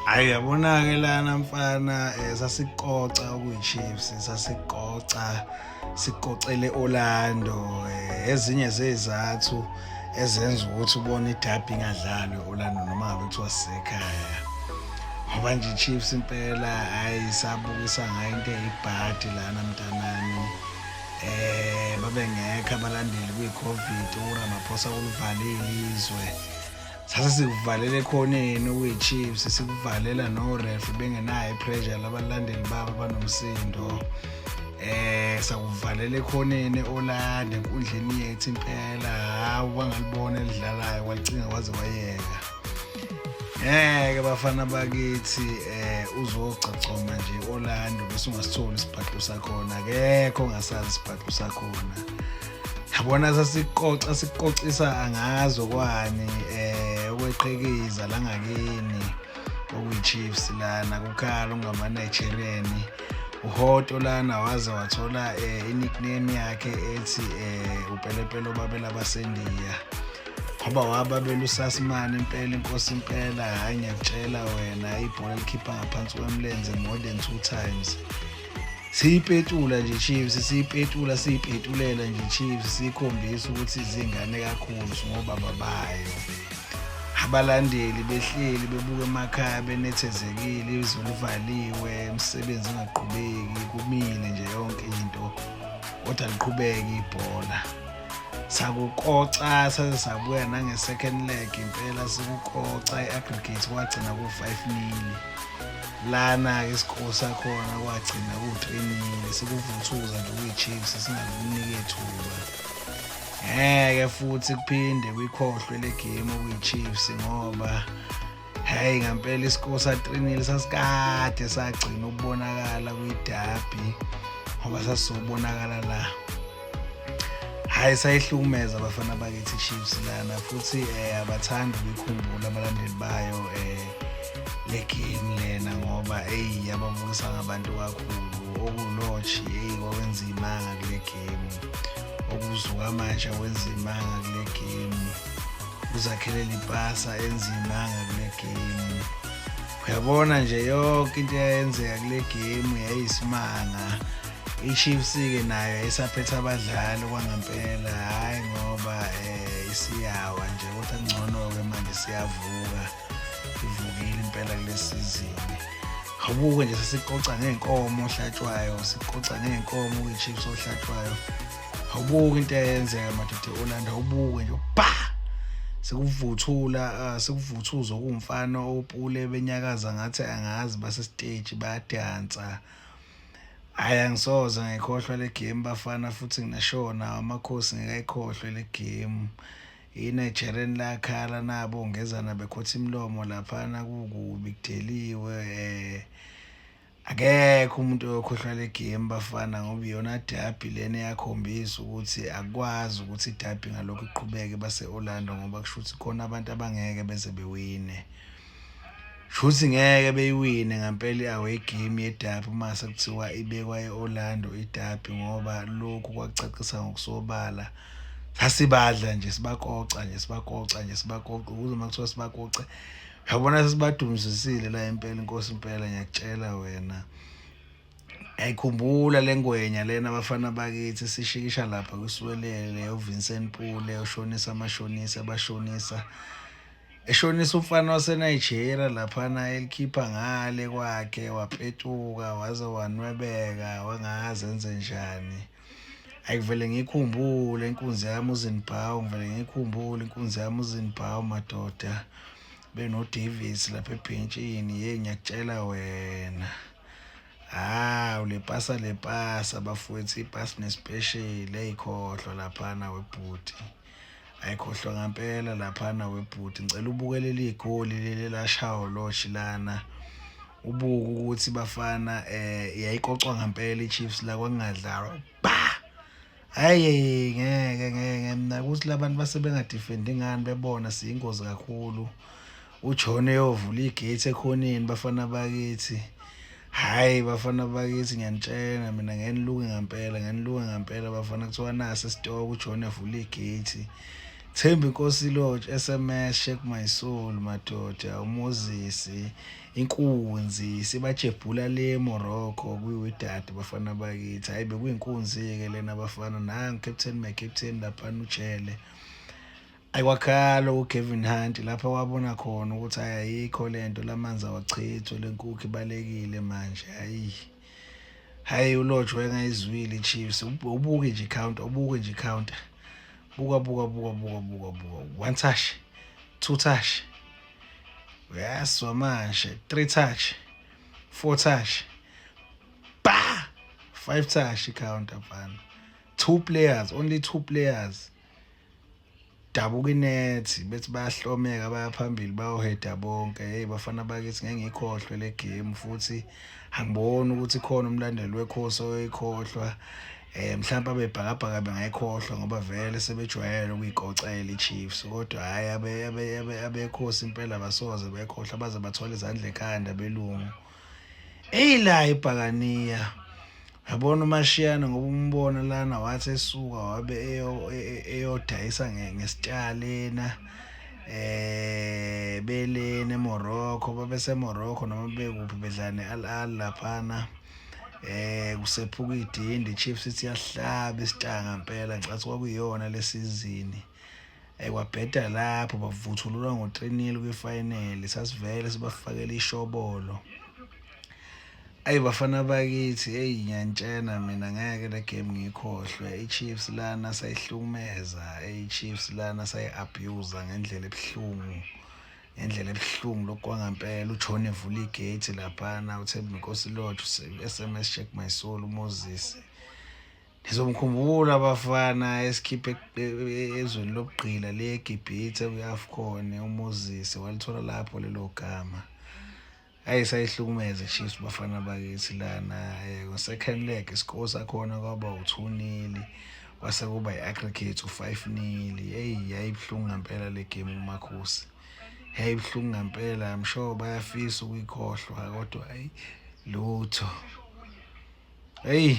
Hayi, yabona-ke lana mfana, sasikoca okuyi-Chiefs, sasikoca sikocele Orlando. Ezinye zezathu ezenza ukuthi ubone iderby ingadlalwa e-Orlando noma ngabe kuthiwa sisekhaya, ngoba nje i-Chiefs impela hayi sabukisa ngayo into eyibhadi lana mntanami. Babengekho abalandeli kwi-COVID, uRamaphosa ulivalile izwe, sase sikuvalela ekhoneni okuyi-Chiefs, sikuvalela no-ref bengenayo i-pressure labalandeli babo abanomsindo. Sakuvalela ekhoneni e-Orlando enkundleni yethu impela, hawu wangalibona elidlalayo walicinga waze wayeka. Ngeke bafana bakithi, uzogcagcoma nje Orlando bese ungasitholi isibhaxu sakhona, akekho ongasazi isibhaxu sakhona. Yabona sasikoca sikocisa angazi okwani, okweqhikiza la ngakini okuyi-Chiefs lana kukhala ungama-Nigerian uHotto lana, waze wathola i-nickname yakhe ethi upelepele obabela basendiya, ngoba wababela usasimane impela inkosi impela. Hhayi, ngiyakutshela wena, ibhola likhipha ngaphansi kwemlenze more than two times. Siyipetula nje Chiefs, siyipetula, siyipetulela nje Chiefs, siyikhombisa ukuthi izingane kakhulu singobaba bayo. Abalandeli behleli bebuka emakhaya benethezekile, izwe livaliwe, imisebenzi ingaqhubeki, kumile nje yonke into, kodwa liqhubeke ibhola. Sakukoca saze sabuya nange-second leg impela, sikukoca i-aggregate kwagcina ku-5-0. Lana-ke iscore sakhona kwagcina ku-3-0, sikuvuthuza nje kwi-Chiefs, singakuniki ethuba. Ngeke futhi kuphinde kuyikhohlwe le game okuyi-Chiefs, ngoba hey ngampela iscore sa-3-0 sasikade sagcina ukubonakala kwi-derby, ngoba sasizobonakala la. Hhayi, sayihlukumeza abafana bakithi Chiefs lana, futhi abathandi ukuyikhumbula abalandeli bayo le game lena, ngoba eyi yababukisa ngabantu kakhulu. OkuLorch, eyi kwawenza imanga kule game, okuzuka manje wenza imanga kule game, uzakhelela ipasa enza imanga kule game. Uyabona nje yonke into eyayenzeka kule game yayisimanga. I-Chiefs-ke nayo yayisaphethe abadlali kwangempela, hhayi ngoba isiyawa nje, kodwa kungcono-ke manje siyavuka, ivukile impela kule sizini. Awubuke nje, sesikoca ngey'nkomo ohlatshwayo, sikoca ngey'nkomo kwi-Chiefs ohlatshwayo. Awubuke into eyenzeka madoda e-Orlando, awubuke nje ba sekuvuthula, sekuvuthuza okuwumfana opule benyakaza ngathi angazi basesiteji bayadansa. Hhayi, angisoze ngayikhohlwa le game bafana, futhi nginashona amakhosi ngeke ayikhohlwe le game. I-Nigerian lakhala nabo ngezana bekhotha imilomo laphana, kukubi kudeliwe. Akekho umuntu oyokhohlwa le game bafana, ngoba iyona derby lena eyakhombisa ukuthi akukwazi ukuthi iderby ngalokhu iqhubeke base-Orlando, ngoba kusho ukuthi khona abantu abangeke beze bewine. Shuthi ngeke beyiwine ngampela i-away game yederby uma sekuthiwa ibekwa e-Orlando iderby, ngoba lokhu kwakucacisa ngokusobala. Sasibadla nje, sibakoca nje, sibakoca nje, sibakoca ukuze uma kuthiwa sibakoce, uyabona sesibadumisisile la impela inkosi impela, ngiyakutshela wena. Ayikhumbula le ngwenya lena abafana bakithi, sishikisha lapha kwiSiwelele, uVincent Pule oshonisa amashonisa abashonisa eshonisa umfana waseNigeria laphana, elikhipha ngale kwakhe, wapetuka waze wanwebeka wangazi enze njani. Ayikuvele ngikhumbule inkunzi yami uZinbawu, ngivele ngikhumbule inkunzi yami uZinbawu madoda, beno-Davis lapha ebhentshini. Yeyi, ngiyakutshela wena, hawu le pasa, le pasa bafowethu, ipasi nespecial eyikhohlwa laphana webhuti, ayikhohlwa ngampela laphana webhuti. Ngicela ubuke leli goli leli lashawa Lorch lana, ubuke ukuthi bafana yayikocwa ngampela i-Chiefs la, kwakungadlalwa ba. Hayi, ngeke ngeke mina ukuthi labantu base bengadefendi ngani, bebona siyingozi kakhulu. uJohn eyovula igate ekhoneni bafana bakithi. Hhayi bafana bakithi, ngiyanitshela mina, ngeniluke ngampela, ngeniluke ngampela bafana. Kuthiwa nasi isitoko, uJohn evula igate. Thembinkosi Lorch, SMS, Shake My Soul, madoda, uMoses, inkunzi sibajebhula le Morocco kwiWydad, bafana bakithi. Hayi, bekuyinkunzi ke lena, bafana. Nangu captain, my captain lapha, ujele ayikwakhala uGavin Hunt lapha, wabona khona ukuthi hayi, ayikho lento, lamanzi awachithwe, lenkukhu ibalekile manje. Hayi hayi, uLorch wayengayizwile iChiefs. Ubuke nje i-counter, ubuke nje i-counter, buka, buka, buka, buka, buka, buka, one touch, two touch, uyaswa manje, three touch, four touch, ba five touch, i-counter mfana, two players, only two players, dabuka inethi, bethi bayahlomeka, baya phambili, bayoheda bonke. Hey bafana bakithi, ngeke ngikhohlwe le game, futhi angiboni ukuthi khona umlandeli wekhosi oyikhohlwa. Mhlawumbe abebhakabhaka bengayikhohlwa ngoba vele sebejwayele ukuyikocela iChiefs, kodwa hayi, abekhosi impela basoze bekhohlwa baze bathole izandla ekhanda belungu. Eyila ibhakaniya, yabona uMashiyana, ngoba umbona lana, wathi esuka wabe eyodayisa ngesitshalena belena eMorocco, babese Morocco noma bekuphi, bedlala ne-Al Ahly laphana, kusephuka idindi, Chiefs ithi yahlaba isitanga impela. Ngicathi kwakuyiyona lesizini ekwabheda lapho bavuthululwa ngo-3-0 kwi-final, sasivele sibafakela ishobolo. Ayi bafana bakithi, eyi ngiyantshena mina, ngeke le game ngiyikhohlwe. I-Chiefs lana sayihlukumeza, i-Chiefs lana sayi-abuse ngendlela ebuhlungu, ngendlela ebuhlungu lokhu kwangampela. UJohn evula igate laphana, uThembinkosi Lorch, SMS, Shake My Soul, uMoses, nizomkhumbula abafana, esikhiphe ezweni lobugqila le eGibhithe kwi-AFCON. UMoses walithola lapho lelo gama. Hayi, sayihlukumeza Chiefs bafana bakithi lana. Ngo-second leg iscore sakhona kwaba u-2-0, kwase kuba i-aggregate u-5-0. Eyi, yayibuhlungu ngempela le game umakhosi, yayibuhlungu ngempela. I'm sure bayafisa ukuyikhohlwa, kodwa hayi, lutho. Hey.